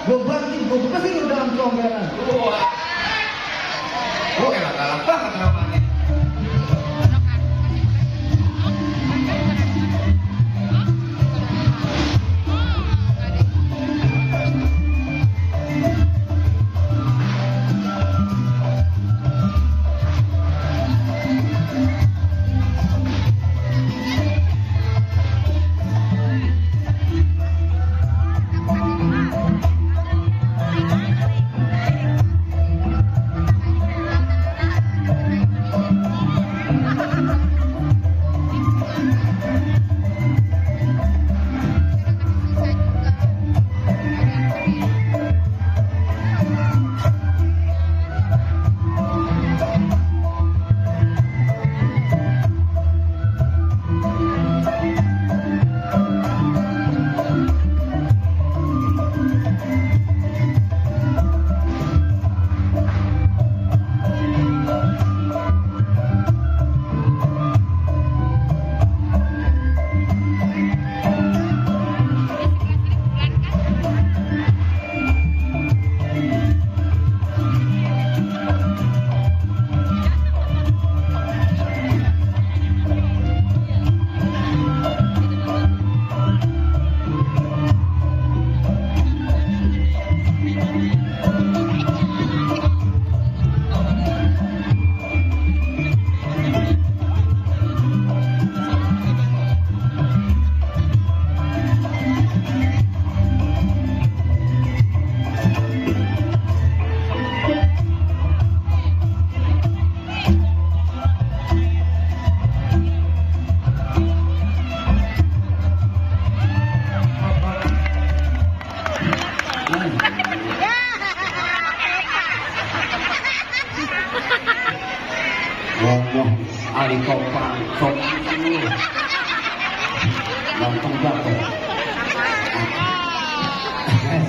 gue banting, gue bekesin lu dalam comberan. Wah. Oh, enak galak banget namanya. Wong ali kopang sok gampang banget.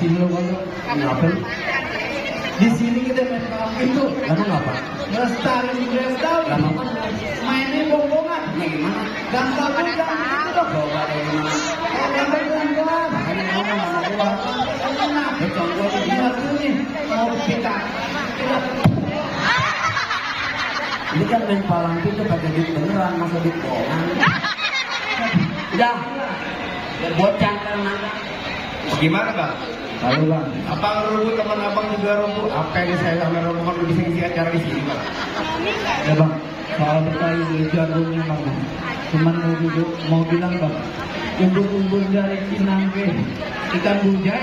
Sini lu kalau Ngapain? di sini kita main malam itu, Kamu ngapa? ngelestariin budaya Betawi. Lama apa? Mainnya bongbongan, Ini gimana? gampang gitu dong. Coba dari mana? Gampang. Makanya ngomong sama gua. Enak. Betul gua tuh Gila tuh nih, mau kita. ini kan main palang itu pakai duit beneran, masa duit bohongan. Udah, bocah kan mana? Gimana, Bang? Lalu bang, Abang rumput, teman abang juga rumput. Apa yang saya sama rombongan lu bisa ngisi acara di sini, Bang? Ya bang, soal berkali itu argumen bang. Cuman mau bilang bang, umbul-umbul dari Cinangke, ikan bujai.